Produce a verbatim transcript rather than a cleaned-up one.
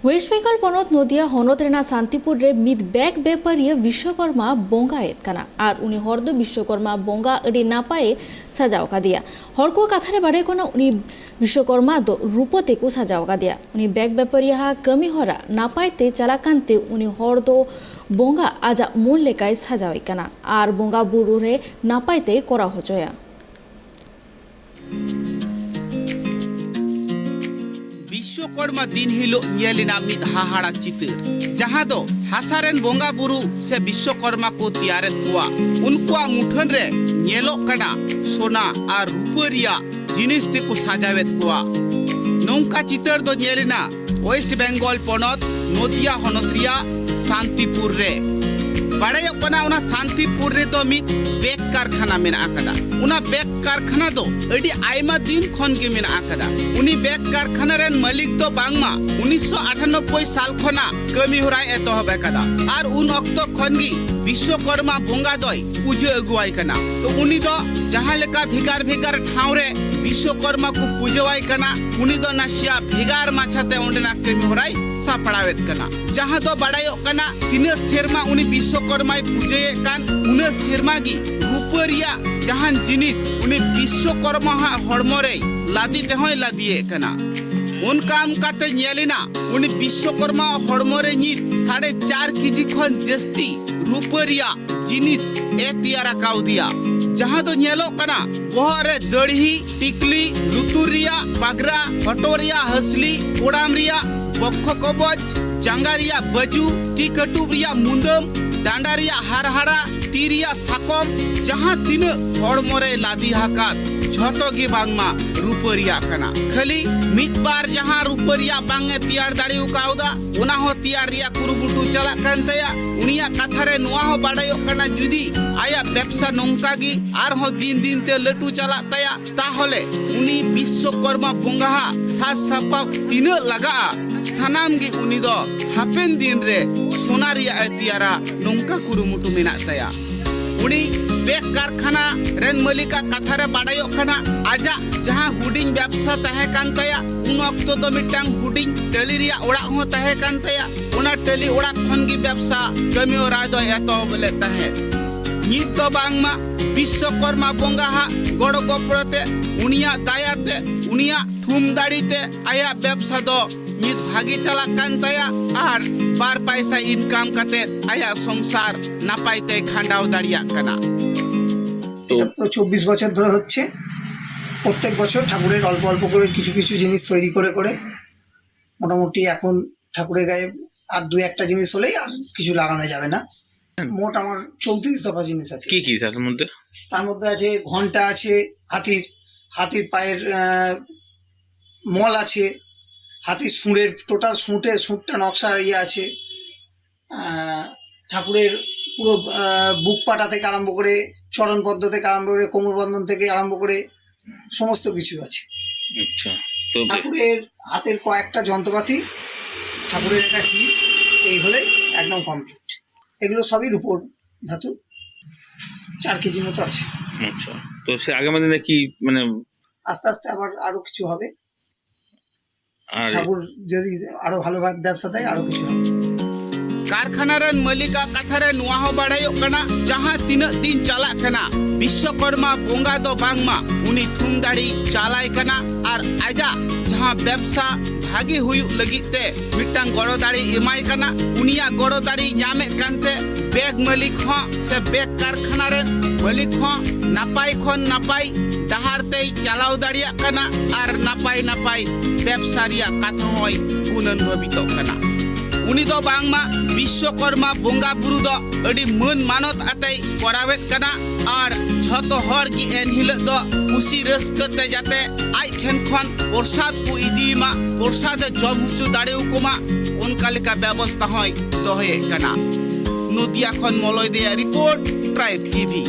West Bengal ᱯᱚᱱᱚᱛ ᱱᱚᱫᱤᱭᱟ ᱦᱚᱱᱚᱛ ᱨᱮᱱᱟᱜ ᱥᱟᱱᱛᱤᱯᱩᱨ ᱨᱮ ᱢᱤᱫ ᱵᱮᱜᱽ ᱵᱮᱯᱟᱨᱤᱭᱟᱹ ᱵᱤᱥᱥᱚᱠᱚᱨᱢᱟ ᱵᱚᱸᱜᱟᱭᱮᱫ ᱠᱟᱱᱟ ᱟᱨ ᱩᱱᱤ ᱦᱚᱲ ᱫᱚ ᱵᱤᱥᱥᱚᱠᱚᱨᱢᱟ ᱵᱚᱸᱜᱟ ᱟᱹᱰᱤ ᱱᱟᱯᱟᱭᱮ ᱥᱟᱡᱟᱣ ᱟᱠᱟᱫᱮᱭᱟ᱾ ᱦᱚᱲ ᱠᱚ ᱠᱟᱛᱷᱟ ᱨᱮ ᱵᱟᱰᱟᱭ ᱠᱟᱱᱟ, ᱩᱱᱤ ᱵᱤᱥᱥᱚᱠᱚᱨᱢᱟ ᱫᱚ ᱨᱩᱯᱟᱹ ᱛᱮᱠᱚ ᱥᱟᱡᱟᱣ ᱟᱠᱟᱫᱮᱭᱟ᱾ ᱩᱱᱤ ᱵᱮᱜᱽ ᱵᱮᱯᱟᱨᱤᱭᱟᱹ ᱦᱟᱜ ᱠᱟᱹᱢᱤ ᱦᱚᱨᱟ ᱱᱟᱯᱟᱭ ᱛᱮ ᱪᱟᱞᱟᱜ ᱠᱟᱱᱛᱮ ᱩᱱᱤ ᱦᱚᱲ ᱫᱚ ᱵᱚᱸᱜᱟ ᱟᱡᱟᱜ ᱢᱚᱱ ᱞᱮᱠᱟᱭ ᱥᱟᱡᱟᱣᱮᱫ ᱠᱟᱱᱟ ᱟᱨ ᱵᱚᱸᱜᱟ ᱵᱩᱨᱩ ᱨᱮ ᱱᱟᱯᱟᱭ ᱛᱮ ᱠᱚᱨᱟᱣ ᱦᱚᱪᱚᱭᱟ᱾ ᱵᱤᱥᱥᱚᱠᱚᱨᱢᱟ ᱫᱤᱱ ᱦᱤᱞᱳᱜ ᱧᱮᱞ ᱮᱱᱟ ᱢᱤᱫ ᱦᱟᱦᱟᱲᱟ ᱪᱤᱛᱟᱹᱨ, ᱡᱟᱦᱟᱸ ᱫᱚ ᱦᱟᱥᱟ ᱨᱮᱱ ᱵᱚᱸᱜᱟ ᱵᱩᱨᱩ ᱥᱮ ᱵᱤᱥᱥᱚᱠᱚᱨᱢᱟ ᱠᱚ ᱛᱮᱭᱟᱨᱮᱫ ᱠᱚᱣᱟ᱾ ᱩᱱᱠᱩᱣᱟᱜ ᱢᱩᱴᱷᱟᱹᱱ ᱨᱮ ᱧᱮᱞᱚᱜ ᱠᱟᱱᱟ ᱥᱚᱱᱟ ᱟᱨ ᱨᱩᱯᱟᱹ ᱨᱮᱭᱟᱜ ᱡᱤᱱᱤᱥ ᱛᱮᱠᱚ ᱥᱟᱡᱟᱣᱮᱫ ᱠᱚᱣᱟ᱾ ᱱᱚᱝᱠᱟ ᱪᱤᱛᱟᱹᱨ ᱫᱚ ᱧᱮᱞ ᱮᱱᱟ ᱳᱭᱮᱥᱴ ᱵᱮᱝᱜᱚᱞ ᱯᱚᱱᱚᱛ ᱱᱚᱫᱤᱭᱟ ᱦᱚᱱᱚᱛ ᱨᱮᱭᱟᱜ ᱥᱟᱱᱛᱤᱯᱩᱨ ᱨᱮ᱾ ᱵᱟᱲᱟᱭᱚᱜ ᱠᱟᱱᱟ, ᱚᱱᱟ ᱥᱟᱱᱛᱤᱯᱩᱨ ᱨᱮᱫᱚ ᱢᱤᱫ ᱵᱮᱜᱽ ᱠᱟᱨᱠᱷᱟᱱᱟ ᱢᱮᱱᱟᱜ ᱟᱠᱟᱫᱟ᱾ ᱚᱱᱟ ᱵᱮᱜᱽ ᱠᱟᱨᱠᱷᱟᱱᱟ ᱫᱚ ᱟᱹᱰᱤ ᱟᱭᱢᱟ ᱫᱤᱱ ᱠᱷᱚᱱ ᱜᱮ ᱢᱮᱱᱟᱜ ᱟᱠᱟᱫᱟ᱾ ᱩᱱᱤ ᱵᱮᱜᱽ ᱠᱟᱨᱠᱷᱟᱱᱟ ᱨᱮᱱ ᱢᱟᱹᱞᱤᱠ ᱫᱚ ᱵᱟᱝᱢᱟ ᱩᱱᱤᱥᱥᱚ ᱟᱴᱷᱟᱱᱚᱵᱵᱳᱭ ᱥᱟᱞ ᱠᱷᱚᱱᱟᱜ ᱠᱟᱹᱢᱤ ᱦᱚᱨᱟᱭ ᱮᱛᱚᱦᱚᱵ ᱟᱠᱟᱫᱟ ᱟᱨ ᱩᱱ ᱚᱠᱛᱚ ᱠᱷᱚᱱ ᱜᱮ ᱵᱤᱥᱥᱚᱠᱚᱨᱢᱟ ᱵᱚᱸᱜᱟ ᱫᱚᱭ ᱯᱩᱡᱟᱹ ᱟᱹᱜᱩᱣᱟᱭ ᱠᱟᱱᱟ᱾ ᱛᱚ ᱩᱱᱤ ᱫᱚ ᱡᱟᱦᱟᱸ ᱞᱮᱠᱟ ᱵᱷᱮᱜᱟᱨ ᱵᱷᱮᱜᱟᱨ ᱴᱷᱟᱶ ᱨᱮ ᱵᱤᱥᱥᱚᱠᱚᱨᱢᱟ ᱠᱚ ᱯᱩᱡᱟᱹᱣᱟᱭ ᱠᱟᱱᱟ, ᱩᱱᱤ ᱫᱚ ᱱᱟᱥᱮᱭᱟᱜ ᱵᱷᱮᱜᱟᱨ ᱢᱟᱪᱷᱟᱛᱮ ᱚᱸᱰᱮᱱᱟᱜ ᱠᱟᱹᱢᱤ ᱦᱚᱨᱟᱭ ᱥᱟᱯᱲᱟᱣᱮᱫ ᱠᱟᱱᱟ᱾ ᱡᱟᱦᱟᱸ ᱫᱚ ᱵᱟᱲᱟᱭᱚᱜ ᱠᱟᱱᱟ, ᱛᱤᱱᱟᱹᱜ ᱥᱮᱨᱢᱟ ᱩᱱᱤ ᱵᱤᱥᱥᱚᱠᱚᱨᱢᱟᱭ ᱯᱩᱡᱟᱹᱭᱮᱫ ᱠᱟᱱ, ᱩᱱᱟᱹᱜ ᱥᱮᱨᱢᱟ ᱜᱮ ᱨᱩᱯᱟᱹ ᱨᱮᱭᱟᱜ ᱡᱟᱦᱟᱱ ᱡᱤᱱᱤᱥ ᱩᱱᱤ ᱵᱤᱥᱥᱚᱠᱚᱨᱢᱟ ᱦᱟᱜ ᱦᱚᱲᱢᱚ ᱨᱮᱭ ᱞᱟᱫᱮ ᱛᱮᱦᱚᱸᱭ ᱞᱟᱫᱮᱭᱮᱫ ᱠᱟᱱᱟ᱾ ᱚᱱᱠᱟ ᱚᱱᱠᱟᱛᱮ ᱧᱮᱞ ᱮᱱᱟ, ᱩᱱᱤ ᱵᱤᱥᱥᱚᱠᱚᱨᱢᱟ ᱦᱚᱲᱢᱚ ᱨᱮ ᱱᱤᱛ ᱥᱟᱲᱮ ᱪᱟᱨ ᱠᱮᱡᱤ ᱠᱷᱚᱱ ᱡᱟᱹᱥᱛᱤ ᱨᱩᱯᱟᱹ ᱨᱮᱭᱟᱜ ᱡᱤᱱᱤᱥ ᱮ ᱛᱮᱭᱟᱨ ᱟᱠᱟᱣᱫᱮᱭᱟ, ᱡᱟᱦᱟᱸ ᱫᱚ ᱧᱮᱞᱚᱜ ᱠᱟᱱᱟ ᱵᱚᱦᱚᱜ ᱨᱮ ᱫᱟᱹᱲᱦᱤ, ᱴᱤᱠᱞᱤ, ᱞᱩᱛᱩᱨ ᱨᱮᱭᱟᱜ ᱯᱟᱜᱽᱨᱟ, ᱦᱚᱴᱚᱜ ᱨᱮᱭᱟᱜ ᱦᱟᱹᱥᱞᱤ, ᱠᱚᱲᱟᱢ ᱨᱮᱭᱟᱜ ᱵᱚᱠᱠᱷᱚ ᱠᱚᱵᱚᱪ, ᱡᱟᱸᱜᱟ ᱨᱮᱭᱟᱜ ᱵᱟᱹᱡᱩ, ᱛᱤ ᱠᱟᱹᱴᱩᱵ ᱨᱮᱭᱟᱜ ᱢᱩᱫᱟᱹᱢ, ᱰᱟᱸᱰᱟ ᱨᱮᱭᱟᱜ ᱦᱟᱨᱦᱟᱲᱟ, ᱛᱤ ᱨᱮᱭᱟᱜ ᱥᱟᱠᱚᱢ, ᱡᱟᱦᱟᱸ ᱛᱤᱱᱟᱹᱜ ᱦᱚᱲᱢᱚ ᱨᱮ ᱞᱟᱫᱮ ᱟᱠᱟᱫ, ᱡᱷᱚᱛᱚ ᱜᱮ ᱵᱟᱝᱢᱟ ᱨᱩᱯᱟᱹ ᱨᱮᱭᱟᱜ ᱠᱟᱱᱟ᱾ ᱠᱷᱟᱹᱞᱤ ᱢᱤᱫ ᱵᱟᱨ ᱡᱟᱦᱟᱸ ᱨᱩᱯᱟᱹ ᱨᱮᱭᱟᱜ ᱵᱟᱝ ᱮ ᱛᱮᱭᱟᱨ ᱫᱟᱲᱮ ᱟᱠᱟᱣᱫᱟ, ᱚᱱᱟ ᱦᱚᱸ ᱛᱮᱭᱟᱨ ᱨᱮᱭᱟᱜ ᱠᱩᱨᱩᱢᱩᱴᱩ ᱪᱟᱞᱟᱜ ᱠᱟᱱ ᱛᱟᱭᱟ᱾ ᱩᱱᱤᱭᱟᱜ ᱠᱟᱛᱷᱟ ᱨᱮ ᱱᱚᱣᱟ ᱦᱚᱸ ᱵᱟᱰᱟᱭᱚᱜ ᱠᱟᱱᱟ, ᱡᱩᱫᱤ ᱟᱭᱟᱜ ᱵᱮᱵᱽᱥᱟ ᱱᱚᱝᱠᱟ ᱜᱮ ᱟᱨᱦᱚᱸ ᱫᱤᱱ ᱫᱤᱱ ᱛᱮ ᱞᱟᱹᱴᱩ ᱪᱟᱞᱟᱜ ᱛᱟᱭᱟ, ᱛᱟᱦᱚᱞᱮ ᱩᱱᱤ ᱵᱤᱥᱥᱚᱠᱚᱨᱢᱟ ᱵᱚᱸᱜᱟ ᱦᱟᱜ ᱥᱟᱡᱽ ᱥᱟᱯᱟᱵ ᱛᱤᱱᱟᱹᱜ ᱞᱟᱜᱟᱜᱼᱟ, ᱥᱟᱱᱟᱢ ᱜᱮ ᱩᱱᱤ ᱫᱚ ᱦᱟᱯᱮᱱ ᱫᱤᱱ ᱨᱮ ᱥᱚᱱᱟ ᱨᱮᱭᱟᱜ ᱮ ᱛᱮᱭᱟᱨᱟ, ᱱᱚᱝᱠᱟ ᱠᱩᱨᱩᱢᱩᱴᱩ ᱢᱮᱱᱟᱜ ᱛᱟᱭᱟ᱾ ᱩᱱᱤ ᱵᱮᱠ ᱠᱟᱨᱠᱷᱟᱱᱟ ᱨᱮᱱ ᱢᱟᱹᱞᱤᱠᱟᱜ ᱠᱟᱛᱷᱟ ᱨᱮ ᱵᱟᱰᱟᱭᱚᱜ ᱠᱟᱱᱟ, ᱟᱡᱟᱜ ᱡᱟᱦᱟᱸ ᱦᱩᱰᱤᱧ ᱵᱮᱵᱥᱟ ᱛᱟᱦᱮᱸ ᱠᱟᱱ ᱛᱟᱭᱟ, ᱩᱱ ᱚᱠᱛᱚ ᱫᱚ ᱢᱤᱫᱴᱟᱝ ᱦᱩᱰᱤᱧ ᱴᱟᱹᱞᱤ ᱨᱮᱭᱟᱜ ᱚᱲᱟᱜ ᱦᱚᱸ ᱛᱟᱦᱮᱸ ᱠᱟᱱ ᱛᱟᱭᱟ᱾ ᱚᱱᱟ ᱴᱟᱹᱞᱤ ᱚᱲᱟᱜ ᱠᱷᱚᱱ ᱜᱮ ᱵᱮᱵᱥᱟ ᱠᱟᱹᱢᱤ ᱦᱚᱨᱟ ᱫᱚᱭ ᱮᱛᱚᱦᱚᱵ ᱞᱮᱫ ᱛᱟᱦᱮᱸᱫ᱾ ᱱᱤᱛ ᱫᱚ ᱵᱟᱝᱢᱟ ᱵᱤᱥᱥᱚᱠᱚᱨᱢᱟ ᱵᱚᱸᱜᱟ ᱦᱟᱜ ᱜᱚᱲᱚ ᱜᱚᱯᱚᱲᱚ ᱛᱮ, ᱩᱱᱤᱭᱟᱜ ᱫᱟᱭᱟ ᱛᱮ, ᱩᱱᱤᱭᱟᱜ ᱛᱷᱩᱢ ᱫᱟᱲᱮ ᱛᱮ ᱟᱭᱟᱜ ᱵᱮᱵᱥᱟ ᱫᱚ ᱱᱤᱛ ᱵᱷᱟᱜᱮ ᱪᱟᱞᱟᱜ ᱠᱟᱱ ᱛᱟᱭᱟ ᱟᱨ ᱵᱟᱨ ᱯᱟᱭᱥᱟ ᱤᱱᱠᱟᱢ ᱠᱟᱛᱮ ᱟᱭᱟᱜ ᱥᱚᱝᱥᱟᱨ ᱱᱟᱯᱟᱭ ᱛᱮᱭ ᱠᱷᱟᱸᱰᱟᱣ ᱫᱟᱲᱮᱭᱟᱜ ᱠᱟᱱᱟ᱾ তো এটা পুরো চব্বিশ বছর ধরে হচ্ছে। প্রত্যেক বছর ঠাকুরের অল্প অল্প করে কিছু কিছু জিনিস তৈরি করে করে মোটামুটি এখন ঠাকুরের গায়ে আর দু একটা জিনিস হলেই আর কিছু লাগানো যাবে না। মোট আমার চৌত্রিশ দফা জিনিস আছে। কি কি তার মধ্যে? তার মধ্যে আছে ঘন্টা আছে, হাতির হাতির পায়ের আহ, মল আছে, হাতির সুঁড়ের, টোটাল সুঁটে সুঁটটা নকশা ইয়ে আছে। আহ, ঠাকুরের পুরো আহ, বুক পাটা থেকে আরম্ভ করে, চরণ পদ্ম থেকে আরম্ভ করে, কোমর বন্ধন থেকে আরম্ভ করে সমস্ত কিছু আছে। আচ্ছা। তো ঠাকুরের হাতের কয়েকটা যন্ত্রপাতি, ঠাকুরের একটা হিপ, এই হলেই একদম কমপ্লিট। এগুলো সবই রূপোর ধাতু, চার কেজি মতো আছে। আচ্ছা। তো সে আগামী দিনে কি, মানে, আস্তে আস্তে আবার আরো কিছু হবে। আর ঠাকুর যদি আরো ভালোভাবে ব্যবসা দেয়, আরো কিছু হবে। ᱠᱟᱨᱠᱷᱟᱱᱟ ᱨᱮᱱ ᱢᱟᱹᱞᱤᱠᱟᱜ ᱠᱟᱛᱷᱟ ᱨᱮ ᱱᱚᱣᱟ ᱦᱚᱸ ᱵᱟᱲᱟᱭᱚᱜ ᱠᱟᱱᱟ, ᱡᱟᱦᱟᱸ ᱛᱤᱱᱟᱹᱜ ᱫᱤᱱ ᱪᱟᱞᱟᱜ ᱠᱟᱱᱟ, ᱵᱤᱥᱥᱚᱠᱚᱨᱢᱟ ᱵᱚᱸᱜᱟ ᱫᱚ ᱵᱟᱝᱢᱟ ᱩᱱᱤ ᱛᱷᱩᱢ ᱫᱟᱲᱮ ᱪᱟᱞᱟᱭ ᱠᱟᱱᱟ ᱟᱨ ᱟᱡᱟᱜ ᱡᱟᱦᱟᱸ ᱵᱮᱵᱥᱟ ᱵᱷᱟᱜᱮ ᱦᱩᱭᱩᱜ ᱞᱟᱹᱜᱤᱫ ᱛᱮ ᱢᱤᱫᱴᱟᱝ ᱜᱚᱲᱚ ᱫᱟᱲᱮ ᱮᱢᱟᱭ ᱠᱟᱱᱟ᱾ ᱩᱱᱤᱭᱟᱜ ᱜᱚᱲᱚ ᱫᱟᱲᱮ ᱧᱟᱢᱮᱫ ᱠᱟᱱᱛᱮ ᱵᱮᱜᱽ ᱢᱟᱹᱞᱤᱠ ᱦᱚᱸ ᱥᱮ ᱵᱮᱜᱽ ᱠᱟᱨᱠᱷᱟᱱᱟ ᱨᱮᱱ ᱢᱟᱹᱞᱤᱠ ᱦᱚᱸ ᱱᱟᱯᱟᱭ ᱠᱷᱚᱱ ᱱᱟᱯᱟᱭ ᱰᱟᱦᱟᱨ ᱛᱮᱭ ᱪᱟᱞᱟᱣ ᱫᱟᱲᱮᱭᱟᱜ ᱠᱟᱱᱟ ᱟᱨ ᱱᱟᱯᱟᱭ ᱱᱟᱯᱟᱭ ᱵᱮᱵᱽᱥᱟ ᱨᱮᱭᱟᱜ ᱠᱟᱛᱷᱟ ᱦᱚᱸᱭ ᱜᱩᱱᱟᱹᱱ ᱵᱷᱟᱹᱵᱤᱛᱚᱜ ᱠᱟᱱᱟ᱾ ᱩᱱᱤ ᱫᱚ ᱵᱟᱝᱢᱟ ᱵᱤᱥᱥᱚᱠᱚᱨᱢᱟ ᱵᱚᱸᱜᱟ ᱵᱩᱨᱩ ᱫᱚ ᱟᱹᱰᱤ ᱢᱟᱹᱱ ᱢᱟᱱᱚᱛ ᱟᱛᱮᱭ ᱠᱚᱨᱟᱣᱮᱫ ᱠᱟᱱᱟ ᱟᱨ ᱡᱷᱚᱛᱚ ᱦᱚᱲ ᱜᱮ ᱮᱱ ᱦᱤᱞᱳᱜ ᱫᱚ ᱠᱩᱥᱤ ᱨᱟᱹᱥᱠᱟᱹ ᱛᱮ ᱡᱟᱛᱮ ᱟᱡ ᱴᱷᱮᱱ ᱠᱷᱚᱱ ᱯᱨᱚᱥᱟᱫ ᱠᱚ ᱤᱫᱤᱭ ᱢᱟ, ᱯᱨᱚᱥᱟᱫ ᱮ ᱡᱚᱢ ᱦᱚᱪᱚ ᱫᱟᱲᱮᱭᱟᱠᱚ ᱢᱟ, ᱚᱱᱠᱟ ᱞᱮᱠᱟ ᱵᱮᱵᱚᱥᱛᱷᱟ ᱦᱚᱸᱭ ᱫᱚᱦᱚᱭᱮᱫ ᱠᱟᱱᱟ᱾ ᱱᱚᱫᱤᱭᱟ ᱠᱷᱚᱱ ᱢᱚᱞᱚᱭ ᱫᱮᱭᱟᱜ ᱨᱤᱯᱳᱨᱴ, ᱴᱨᱟᱭᱤᱵᱽ ᱴᱤᱵᱷᱤ᱾